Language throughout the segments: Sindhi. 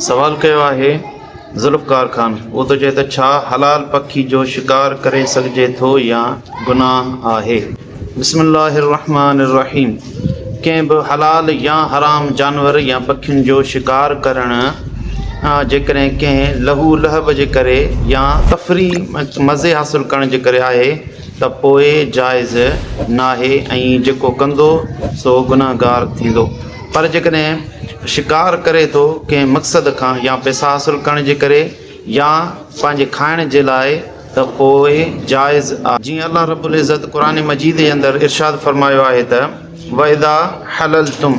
سوال ڪيو آهي ذوالفقار خان اهو ٿو چئي ته ڇا حلال پکي جو شڪار ڪري سگهجي ٿو يا گناهه آهي؟ بسم الله الرحمٰن الرحيم ڪنهن به حلال يا حرام جانور يا پکين جو شڪار ڪرڻ جيڪڏهن ڪنهن لهو لهب جي ڪري يا تفريح مزي حاصل ڪرڻ جي ڪري آهي ته پوء جائز ناهي ۽ جيڪو ڪندو سو گنهگار ٿيندو. پر جيڪڏهن شڪار ڪري ٿو ڪنهن مقصد کان يا پئسا حاصل ڪرڻ جي ڪري يا پنهنجي کائڻ جي لاء ته پوء جائز آهي. جيئن الله رب العزت قرآن مجيد جي اندر ارشاد فرمايو آهي ته، واذا حللتم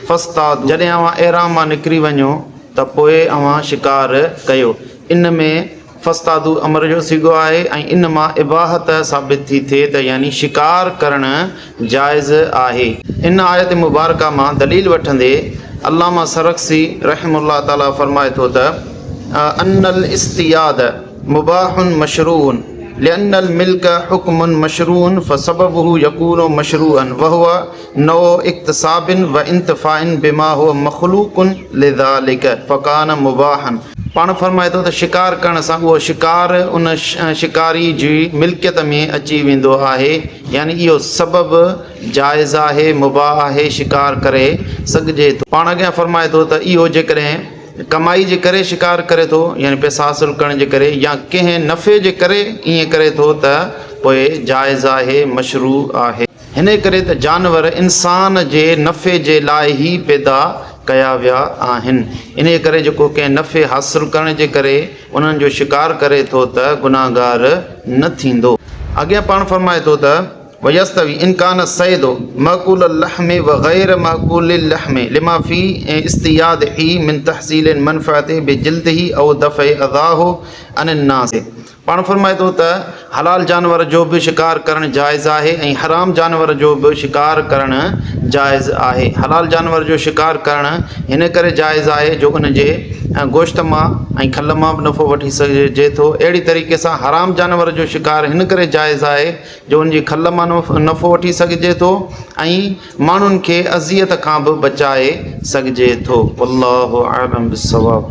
فاصطادوا جڏهن اوهان احرام مان نڪري وڃو ته پوء اوهان شڪار ڪيو. ان ۾ فاصطادوا امر جو صيغو آهي ۽ ان مان اباحت ثابت ٿي ٿئي ته يعني شڪار ڪرڻ جائز آهي. ان آيت مبارڪه مان دليل وٺندي علامه سرخسي رحمه الله تعاليٰ فرمائي ٿو ته، ان الاصطياد مباح مشروع لان الملڪ حڪم مشروع فسببه يڪون مشروعا وهو نوع اڪتساب و انتفاع بما هو مخلوق لذلک فڪان مباحا. پاڻ فرمائي ٿو ته شڪار ڪرڻ سان اهو شڪار ان شڪاري جي ملڪيت ۾ اچي ويندو آهي يعني اهو سبب جائز آهي، مباح آهي، شڪار ڪري سگهجي ٿو. پاڻ اڳيان فرمائي ٿو ته اهو جيڪڏهن ڪمائي جي ڪري شڪار ڪري ٿو يعني پئسا حاصل ڪرڻ جي ڪري يا ڪنهن نفعي جي ڪري ائين ڪري ٿو ته پوء جائز آهي، مشروع آهي. هن ڪري ته جانور انسان جي نفعي جي لاء ئي پيدا ڪيا ويا آهن. انهيء ڪري جيڪو ڪنهن نفعي حاصل ڪرڻ جي ڪري انهن جو شڪار ڪري ٿو ته گنهگار نه ٿيندو. اڳيان پاڻ فرمائي ٿو ته، ويستوي ان ڪان الصيد ماڪول اللحم وغير ماڪول اللحم لما في اصطياده من تحصيل المنفعة بجلده او دفع اذاه عن الناس پاڻ فرمائي ٿو ته حلال جانور جو به شڪار ڪرڻ جائز آهي ۽ حرام جانور جو به شڪار ڪرڻ جائز آهي. حلال جانور جو شڪار ڪرڻ هن ڪري جائز آهي جو ان جي گوشت مان ۽ کل مان به نفعو وٺي سگهجي ٿو. اهڙي طريقي سان حرام جانور جو شڪار هن ڪري جائز آهي جو ان جي کل مان نفعو وٺي سگهجي ٿو ۽ ماڻهن کي اذيت کان به بچائي سگهجي ٿو. والله اعلم بالصواب.